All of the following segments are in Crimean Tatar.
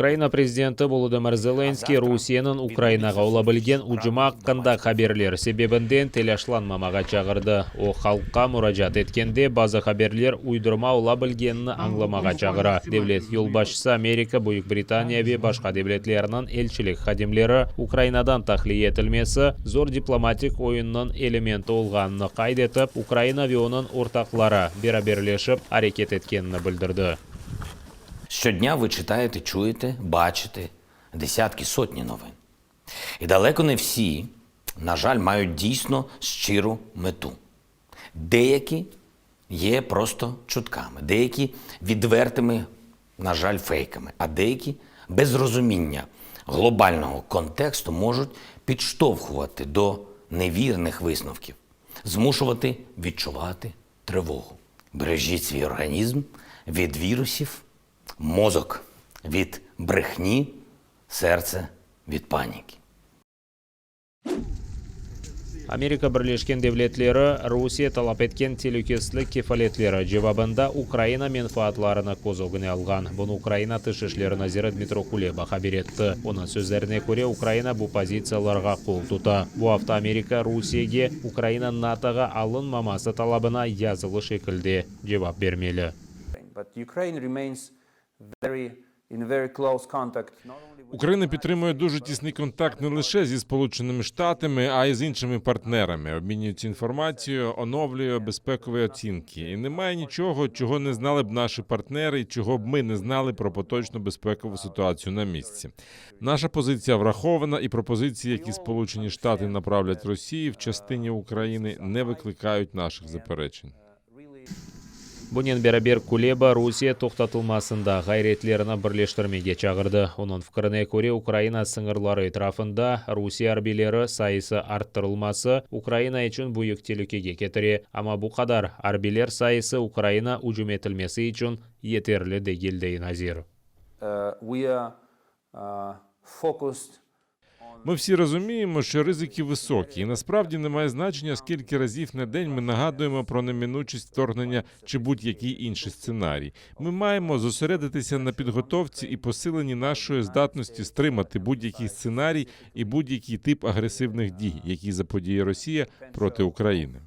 Ukraina prezidenti Volodımır Zelenskıy Rusiyeniñ Ukrainağa ola bilgen ücümi aqqında haberler sebebinden telâşlanmamağa çağırdı. O, halqqa muracaat etkende, bazı haberler uydurma ola bilgenini añlamağa çağıra. Devlet yolbaşçısı Amerika, Büyük Britaniya ve başqa devletlerniñ elçilik hadimleri Ukrainadan tahliye etilmesi zor diplomatik oyunnıñ elementi olğanını qayd etip, Ukraina ve onıñ ortaqları beraberleşip areket etkenini bildirdi. Щодня ви читаєте, чуєте, бачите десятки, сотні новин. І далеко не всі, на жаль, мають дійсно щиру мету. Деякі є просто чутками, деякі відвертими, на жаль, фейками, а деякі без розуміння глобального контексту можуть підштовхувати до невірних висновків, змушувати відчувати тривогу. Бережіть свій організм від вірусів, мозок від брехні, серце від паніки. Amerika Birleşken Devletleri Rusiye talap etken telükesizlik kefaletleri cevabında Ukraina menfaatlarını köz ögüne alğan. Bunı Ukraina Tış işleri naziri Dmitro Kuleba haber etti. Onıñ sözlerine köre, Ukraina bu pozitsiyalarğa qol tuta. Bu afta Amerika Rusiyege Ukraina NATOğa alınmaması talabına yazılı şekilde cevap bermeli. Україна підтримує дуже тісний контакт не лише зі Сполученими Штатами, а й з іншими партнерами, обмінюється інформацією, оновлює безпекові оцінки. І немає нічого, чого не знали б наші партнери, і чого б ми не знали про поточну безпекову ситуацію на місці. Наша позиція врахована, і пропозиції, які Сполучені Штати направлять Росії в частині України, не викликають наших заперечень. Bunen beraber Kuleba Rusiye toqtatılmasında ğayretlerini birleştirmege çağırdı. Onıñ fikrine köre, Ukraina sıñırları etrafında Rusiye arbiyleri sayısı arttırılması Ukraina içün büyük telükege ketire, amma bu qadar arbiyler sayısı Ukraina ücüm etilmesi içün yeterli degil, dey nazir. Ми всі розуміємо, що ризики високі, і насправді немає значення, скільки разів на день ми нагадуємо про неминучість вторгнення чи будь-який інший сценарій. Ми маємо зосередитися на підготовці і посиленні нашої здатності стримати будь-який сценарій і будь-який тип агресивних дій, які заподіє Росія проти України.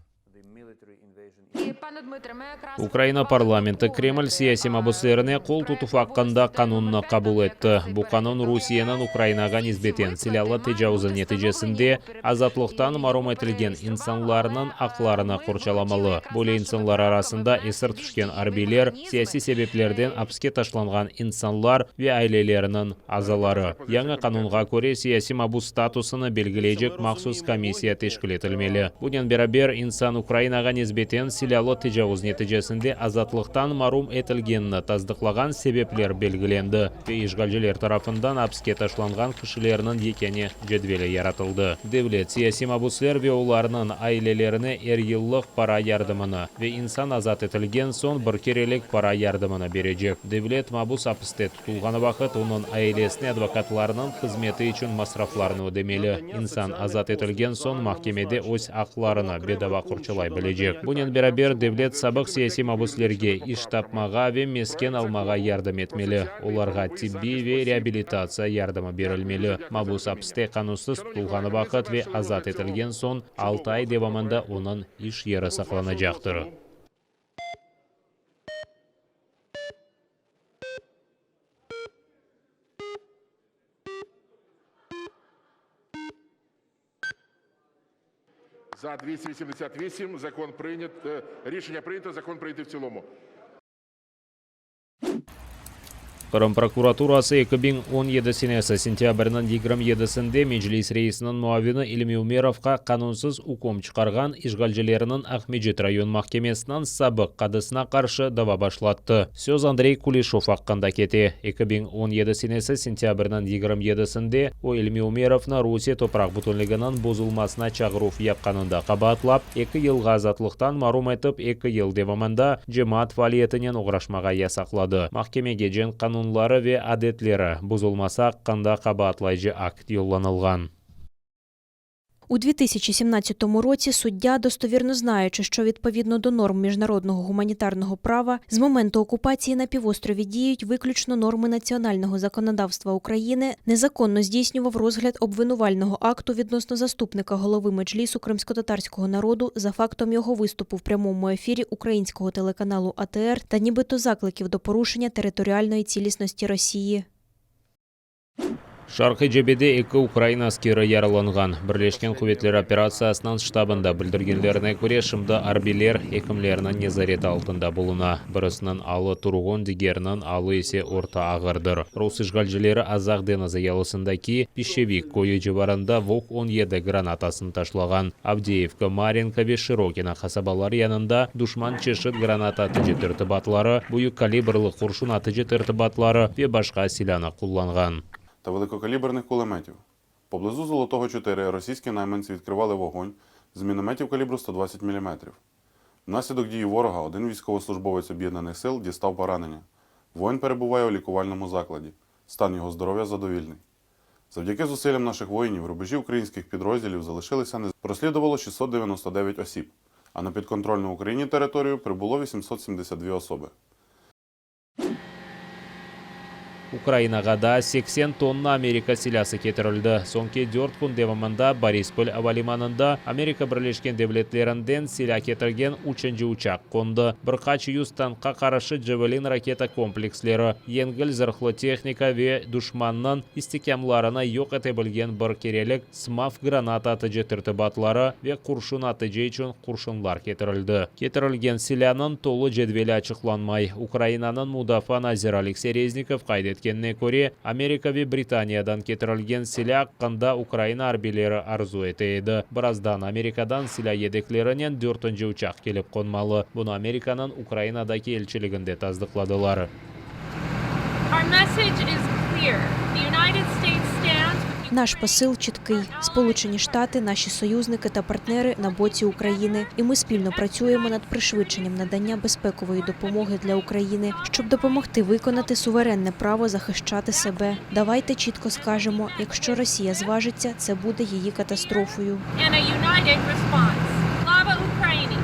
Ukraina parlamenti Kreml siyasiy mabuslerine qol tutuv aqqında qanunnı qabul etti. Bu qanun Rusiyeniñ Ukrainağa nisbeten silâlı tecavuzı neticesinde azatlıqtan marum etilgen insanlarnıñ aqlarını qorçalamalı. Böyle insanlar arasında esir tüşken arbiyler, siyasiy sebeplerden apiske taşlanğan insanlar ve aileleriniñ azaları. Yañı qanunğa köre, siyasiy mabus statusını belgileycek mahsus komissiya teşkil etilmeli. Bunen beraber, insan Ukrainağa nisbeten silâlı tecavuz neticesinde azatlıqtan marum etilgenini tasdıqlağan sebepler belgilendi ve işğalciler tarafından apiske taşlanğan kişilerniñ yekâne cedveli yaratıldı. Devlet, siyasiy mabusler ve olarnıñ ailelerine er yıllıq para yardımını ve insan azat etilgen soñ bir kerelik para yardımını berecek. Devlet, mabus apiste Tutulğanı vaqıt onıñ ailesine advokatlarnıñ hızmeti içün masraflarnı ödemeli. İnsan azat etilgen soñ mahkemede öz aqlarını bedava qorçalay bilecek. Bunen beraber, devlet sabıq siyasiy mabüslerge iş tapmağa ve mesken almağa yardım etmeli, olarğa tibbiy ve reabilitatsiya yardımı berilmeli. Mabüs apiste qanunsız tutulğanı vaqıt ve azat etilgen soñ altı ay devamında onıñ iş yeri saqlanacaqtır. За 288 закон прийнят. Рішення прийнято, закон прийнятий в цілому. Qırım prokuraturası 2017 senesi sentâbrniñ 27-sinde Meclis reisiniñ muavini İlmi Ümerovqa qanunsız üküm çıqarğan işğalcilerniñ Aqmecit rayon mahkemesiniñ sabıq qadısına qarşı dava başlattı. Söz Andrey Kulişov aqqında kete. 2017 senesi sentâbrniñ 27-sinde o İlmi Ümerovnı Rusiye topraq bütünliginiñ bozulmasına çağıruv yapqanında qabaatlap, eki yılğa azatlıqtan marum etip, eki yıl devamında cemaat faaliyetinen oğraşmağa yasaqladı. Mahkemege cenk qanunları ve adetleri bozulması aqqında qabaatlayıcı akt yollanılğan. У 2017 році суддя, достовірно знаючи, що відповідно до норм міжнародного гуманітарного права, з моменту окупації на півострові діють виключно норми національного законодавства України, незаконно здійснював розгляд обвинувального акту відносно заступника голови меджлісу кримськотатарського народу за фактом його виступу в прямому ефірі українського телеканалу АТР та нібито закликів до порушення територіальної цілісності Росії. Şarqiy cebede eki ukrain askeri yaralanğan. Birleşken quvetler operatsiyasınıñ ştabında bildirgenlerine köre, şimdi arbiyler ekimlerniñ nezareti altında buluna. Birisiniñ alı turğun, digeriniñ alı ise orta ağırdır. Rus işğalcileri Azaq deñizi yalısındaki Pişçevik köyü civarında VOG-17 granatasını taşlağan. Avdeyevka, Maryinka ve Şırokino qasabaları yanında duşman çeşit granata atıcı tertibatları, büyük kalibrli qurşun atıcı tertibatları ve başqa silânı qullanğan. Та великокаліберних кулеметів. Поблизу Золотого 4 російські найманці відкривали вогонь з мінометів калібру 120 мм. Внаслідок дії ворога один військовослужбовець об'єднаних сил дістав поранення. Воїн перебуває у лікувальному закладі. Стан його здоров'я задовільний. Завдяки зусиллям наших воїнів рубежі українських підрозділів залишилися не прослідувало 699 осіб, а на підконтрольну Україні територію прибуло 872 особи. Ukrainağa daa 80 tonna Amerika silâsı ketirildi. Soñki dört kün devamında Borispol avalimanında Amerika Birleşken Devletlerinden silâ ketirgen üçünci uçaq qondı. Bir qaç yüz tankqa qarşı Javelin raketa kompleksleri, yengil zırhlı tehnika ve duşmannıñ istikâmlarını yoq ete bilgen bir kerelik SMAW granata atıcı tertibatları ve qurşun atıcı içün qurşunlar ketirildi. Ketirilgen silânıñ tolu cedveli açıqlanmay. Ukrainanıñ mudafaa naziri Aleksey Reznikov qayd etkenine köre, Amerika ve Britaniyadan ketirilgen silâ aqqında Ukraina arbiyleri arzu ete edi. Birazdan Amerikadan silâ yedeklerinen dörtünci uçaq kelip qonmalı. Bunı Amerikanıñ Ukrainadaki elçiliginde tasdıqladılar. Our message is clear. The United States stands with Наш посил чіткий: Сполучені Штати, наші союзники та партнери на боці України, і ми спільно працюємо над пришвидшенням надання безпекової допомоги для України, щоб допомогти виконати суверенне право захищати себе. Давайте чітко скажемо: якщо Росія зважиться, це буде її катастрофою. and a united response. Slava Ukraini!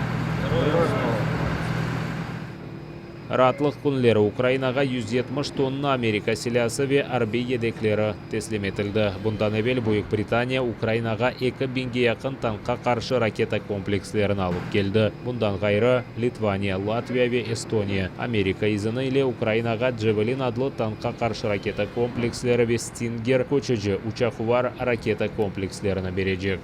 Raatlıq künleri Ukrainağa 170 tonna Amerika silâsı ve arbiy yedekleri teslim etildi. Bundan evel Büyük Britaniya Ukrainağa 2000ge yaqın tankqa qarşı raketa komplekslerini alıp keldi. Bundan ğayrı, Litvaniya, Latviya ve Estoniya Amerika izini ile Ukrainağa Javelin adlı tankqa qarşı raketa kompleksleri ve Stinger köçüci uçuqsuvar raketa komplekslerini berecek.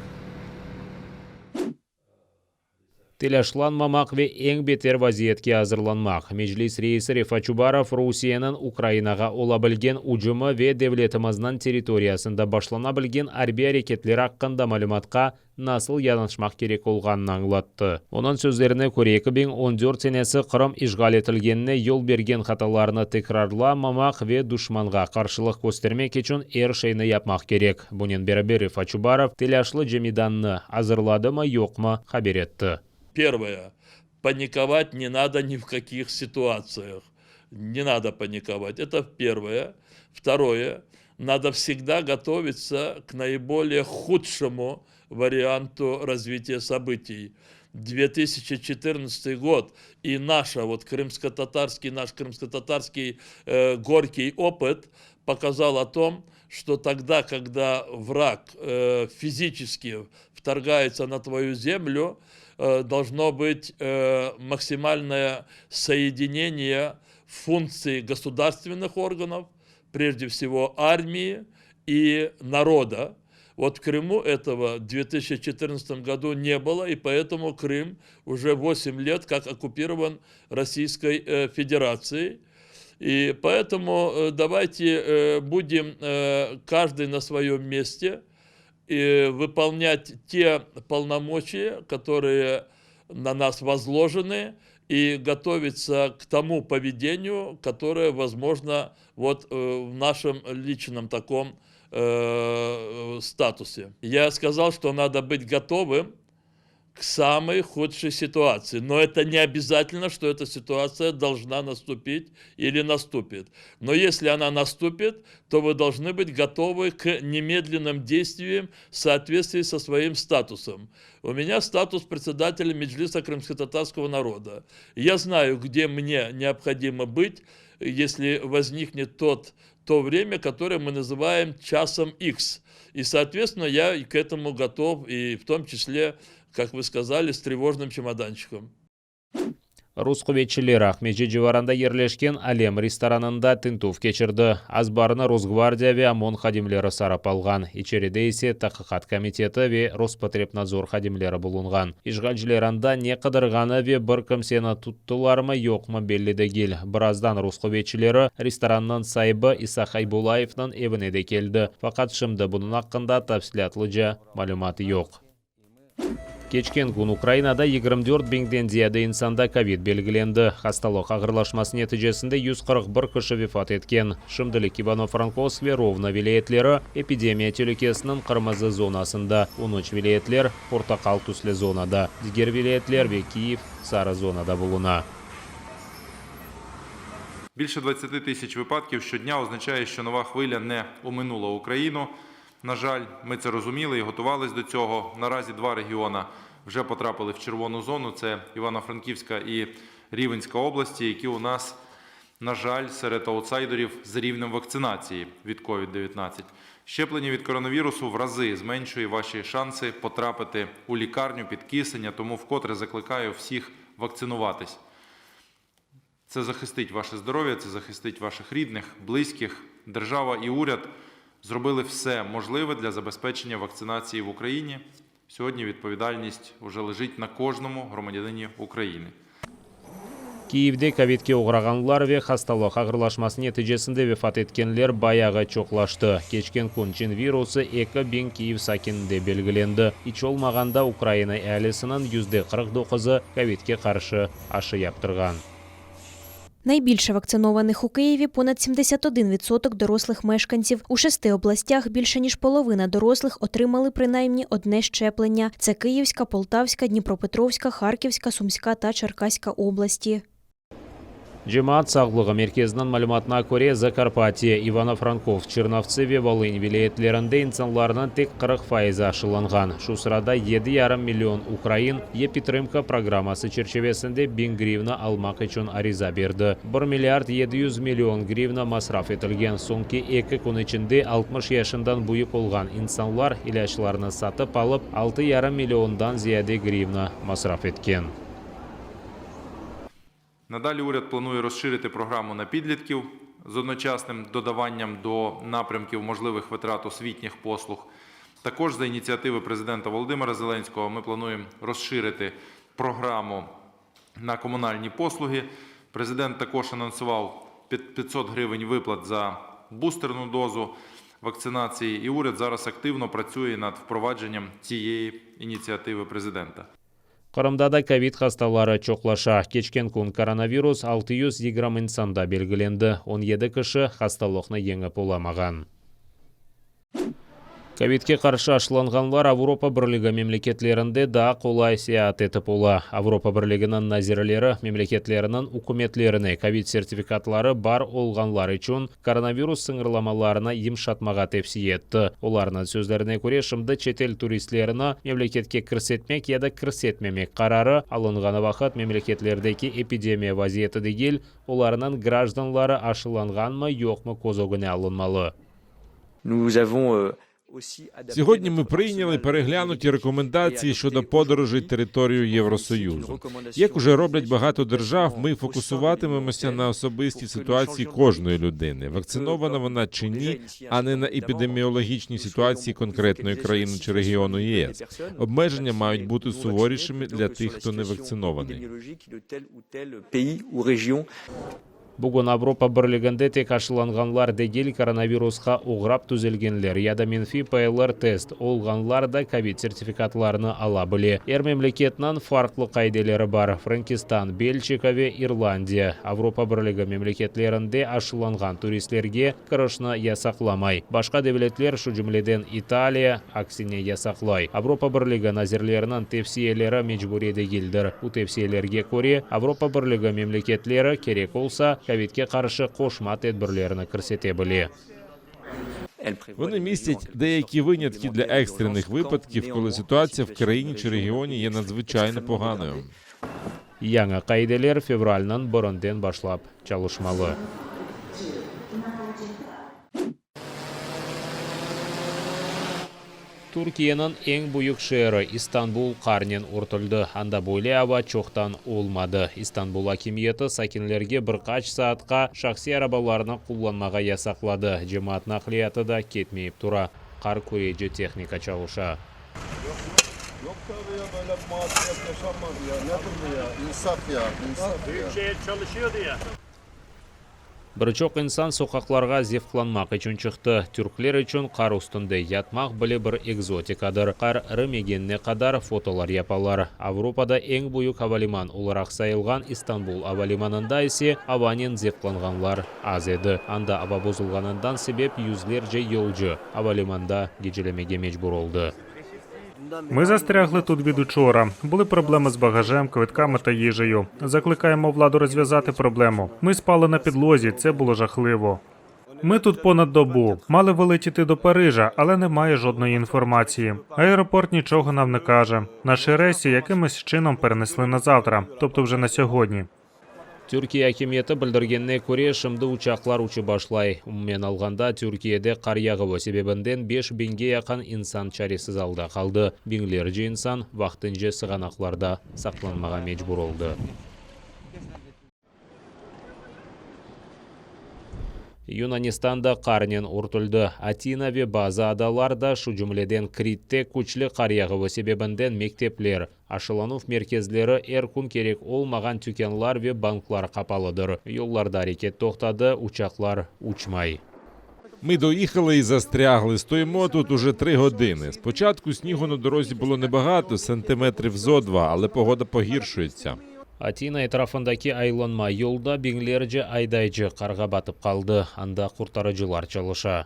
Telâşlanmamaq ve eñ beter vaziyetke azırlanmaq. Meclis reisi Refat Çubarov Rusiyeniñ Ukrainağa ola bilgen ücümi ve devletimizniñ territoriyasında başlana bilgen arbiy areketler aqqında malümatqa nasıl yanaşmaq kerek olğanını añlattı. Onıñ sözlerine köre, 2014 senesi Qırım işğal etilgenine yol bergen hatalarnı tekrarlamamaq ve duşmanğa qarşılıq köstermek içün er şeyni yapmaq kerek. Bunen beraber Refat Çubarov telâşlı cemidannı azırladımı yoqmı haber etti. Первое. Паниковать не надо ни в каких ситуациях. Не надо паниковать. Это первое. Второе. Надо всегда готовиться к наиболее худшему варианту развития событий. 2014 год и наша вот крымско-татарский, наш крымско-татарский горький опыт показал о том, что тогда, когда враг физически вторгается на твою землю, должно быть максимальное соединение функций государственных органов, прежде всего армии и народа. Вот в Крыму этого в 2014 году не было, и поэтому Крым уже 8 лет как оккупирован Российской Федерацией. И поэтому давайте будем каждый на своем месте и выполнять те полномочия, которые на нас возложены, и готовиться к тому поведению, которое возможно вот в нашем личном таком статусе. Я сказал, что надо быть готовым к наиболее худшему варианту. к самой худшей ситуации. Но это не обязательно, что эта ситуация должна наступить или наступит. Но если она наступит, то вы должны быть готовы к немедленным действиям в соответствии со своим статусом. У меня статус председателя Меджлиса крымско-татарского народа. Я знаю, где мне необходимо быть, если возникнет тот, то время, которое мы называем часом X. И, соответственно, я к этому готов, и в том числе, как вы сказали, с тревожным чемоданчиком. Rus quvetçileri Aqmescit civarında yerleşken Alem restoranında tintüv keçirdi. Azbarnı Rosgvardiya ve OMON hadimleri sarıp alğan, içeride ise Taqiqat komiteti ve Rospotrebnadzor hadimleri bulunğan. İşğalciler anda ne qıdırğanı ve bir kimseni tuttılarmı, yoqmı belli degil. Birazdan rus quvetçileri restorannıñ saibi İsa Haybulayevniñ evine de keldi, faqat şimdi bunıñ aqqında tafsilâtlıca malümat yoq. Keçken kün Ukrainada 24 biñden ziyade insanda kovid belgilendi. Hastalıq ağırlaşması neticesinde 141 kişi vefat etken. Şimdilik İvano-Frankovsk ve Rovno vilâyetleri epidemiya telükesiniñ qırmızı zonasında, 13 vilâyetler, portaqal tüsli zonada, diger vilâyetler ve Kiyev sarı zonada buluna. Більше 20 тисяч випадків щодня означає, що нова хвиля не оминула Україну. На жаль, ми це розуміли і готувались до цього. Наразі два регіони вже потрапили в червону зону: це Івано-Франківська і Рівенська області, які у нас, на жаль, серед аутсайдерів з рівнем вакцинації від COVID-19. Щеплення від коронавірусу в рази зменшує ваші шанси потрапити у лікарню під кисень, тому вкотре закликаю всіх вакцинуватись. Це захистить ваше здоров'я, це захистить ваших рідних, близьких. Держава і уряд зробили все можливе для забезпечення вакцинації в Україні. Сьогодні відповідальність вже лежить на кожному громадянині України. Kiyevde kovidke oğrağanlar ve hastalıq ağırlaşması neticesinde vefat etkenler bayağı çoqlaştı. Keçken kün çin virusı 2000 Kiyev sakininde belgilendi. İç olmağanda Ukraina ealisiniñ 49%-ı kovidke qarşı aşı yaptırğan. Найбільше вакцинованих у Києві понад 71% дорослих мешканців. У шести областях більше ніж половина дорослих отримали принаймні одне щеплення. Це Київська, Полтавська, Дніпропетровська, Харківська, Сумська та Черкаська області. Cemaat sağlığı merkeziniñ malümatına köre, Zakarpatye, İvano-Frankovsk, Çernovtsı ve Volın vilâyetlerinde insanlarnıñ tek 40 faizi aşılanğan. Şu sırada 7,5 million ukrain yePidtrımka programması çerçivesinde 1000 grivna almaq içün ariza berdi. 1 milliard 700 million grivna masraf etilgen. Soñki eki kün içinde 60 yaşından büyük olğan insanlar ilâclarnı satıp alıp, 6,5 milliondan ziyade grivna masraf etken. Надалі уряд планує розширити програму на підлітків з одночасним додаванням до напрямків можливих витрат освітніх послуг. Також за ініціативи президента Володимира Зеленського ми плануємо розширити програму на комунальні послуги. Президент також анонсував 500 гривень виплат за бустерну дозу вакцинації, і уряд зараз активно працює над впровадженням цієї ініціативи президента. Qırımda da kovid hastaları çoqlaşa. Keçken kün koronavirus 620 insanda belgilendi. 17 kişi hastalıqnı yeñip olamağan. Kovidke qarşı aşılanğanlar Avropa Birligi memleketlerinde daa qolay seyaat etip ola. Avropa Birliginiñ nazirleri memleketleriniñ ükümetlerine kovid sertifikatları bar olğanlar içün koronavirus sıñırlamalarını yımşatmağa tevsiye etti. Olarnıñ sözlerine köre, şimdi çetel turistlerini memleketke kirsetmek ya da kirsetmemek qararı alınğanı vaqıt memleketlerdeki epidemiya vaziyeti degil, olarnıñ grajdanları aşılanğanmı, yoqmı köz ögüne alınmalı. Nous avons euh, Сьогодні ми прийняли переглянуті рекомендації щодо подорожей територією Євросоюзу. Як уже роблять багато держав, ми фокусуватимемося на особистій ситуації кожної людини, вакцинована вона чи ні, а не на епідеміологічній ситуації конкретної країни чи регіону ЄС. Обмеження мають бути суворішими для тих, хто не вакцинований. Bugün Avropa Birliginde tek aşılanğanlar degil, koronavirusqa oğrap tüzelgenler ya da menfiy PLR-test olğanlar da kovid sertifikatlarını ala bile. Er memleketniñ farqlı qaideleri bar. Frenkistan, Belçika ve İrlandiya Avropa Birligi memleketlerinde aşılanğan turistlerge kirişni yasaqlamay. Başqa devletler, şu cümleden İtaliya, aksine yasaqlay. Avropa Birligi nazirleriniñ tevsiyeleri mecburiy degildir. Bu tevsiyelerge köre, Avropa Birligi memleketleri, kerek olsa, kovidke qarşı qoşma tedbirlerni kirsete bile. Вони містять деякі винятки для екстрених випадків, коли ситуація в країні чи регіоні є надзвичайно поганою. Yañı qaideler fevralniñ birinden başlap çalışmalı. Türkiyeniñ eñ büyük şeeri İstanbul qarnen örtüldi. Anda böyle ava çoqtan olmadı. İstanbul akimiyeti sakinlerge bir qaç saatqa şahsiy arabalarnı qullanmağa yasaqladı. Cemaat naqliyatı da ketmeyip tura. Qar küreci tehnika çalışa. Bir çoq insan soqaqlarğa zevqlanmaq içün çıqtı. Türkler içün qar üstünde yatmaq bile bir ekzotikadır. Qar irimegenine qadar fotolar yapalar. Avropada eñ büyük avaliman olaraq sayılğan İstanbul avalimanında ise avanen zevqlanğanlar az edi. Anda ava bozulğanından sebep yüzlerce yolcu avalimanda gecelemege mecbur oldı. Ми застрягли тут від учора. Були проблеми з багажем, квитками та їжею. Закликаємо владу розв'язати проблему. Ми спали на підлозі, це було жахливо. Ми тут понад добу. Мали вилетіти до Парижа, але немає жодної інформації. Аеропорт нічого нам не каже. Наші рейси якимось чином перенесли на завтра, тобто вже на сьогодні. Türkiye akimiyeti bildirgenine köre, şimdi uçaqlar uçıp başlay. Umumen alğanda, Türkiyede qar yağuvı sebebinden 5000ge yaqın insan çaresiz alda qaldı. Biñlerce insan vaqtınca sığanaqlarda saqlanmağa mecbur oldı. Yunanistan da qarnen örtüldi. Atina ve bazı adalarda, şu cümleden Kritte, küçlü qar yağuvı sebebinden mektepler, aşılanuv merkezleri, er kün kerek olmağan tükânlar ve banklar qapalıdır. Yollarda areket toqtadı, uçaqlar uçmay. Ми доїхали і застрягли. Стоїмо тут уже три години. Спочатку снігу на дорозі було небагато, сантиметрів зо два, але погода погіршується. Atina etrafındaki aylanma yolda biñlerce aydaycı qarğa batıp qaldı. Anda qurtarıcılar çalışa.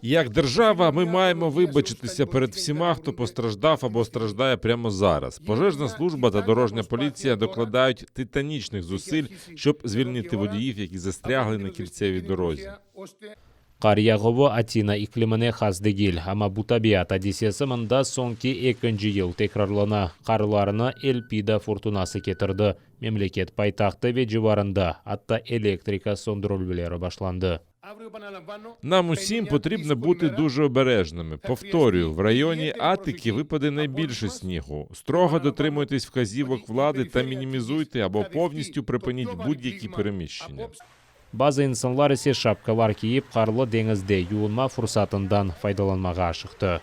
Як держава, ми маємо вибачитися перед всіма, хто постраждав або страждає прямо зараз. Пожежна служба та дорожня поліція докладають титанічних зусиль, щоб звільнити водіїв, які застрягли на кільцевій дорозі. Qar yağuvı Atina iklimine has degil, amma bu tabiat adisesi mında soñki ekinci yıl tekrarlana. Qarlarnı Elpida furtunası ketirdi. Memleket paytahtı ve civarında atta elektrika söndürüvleri başlandı. Нам усім потрібно бути дуже обережними. Повторюю, в районі Атики випаде найбільше снігу. Строго дотримуйтесь вказівок влади та мінімізуйте або повністю припиніть будь-які переміщення. Bazı insanlar ise şapkalar kiyip, qarlı deñizde yuvunma fursatından faydalanmağa aşıqtı.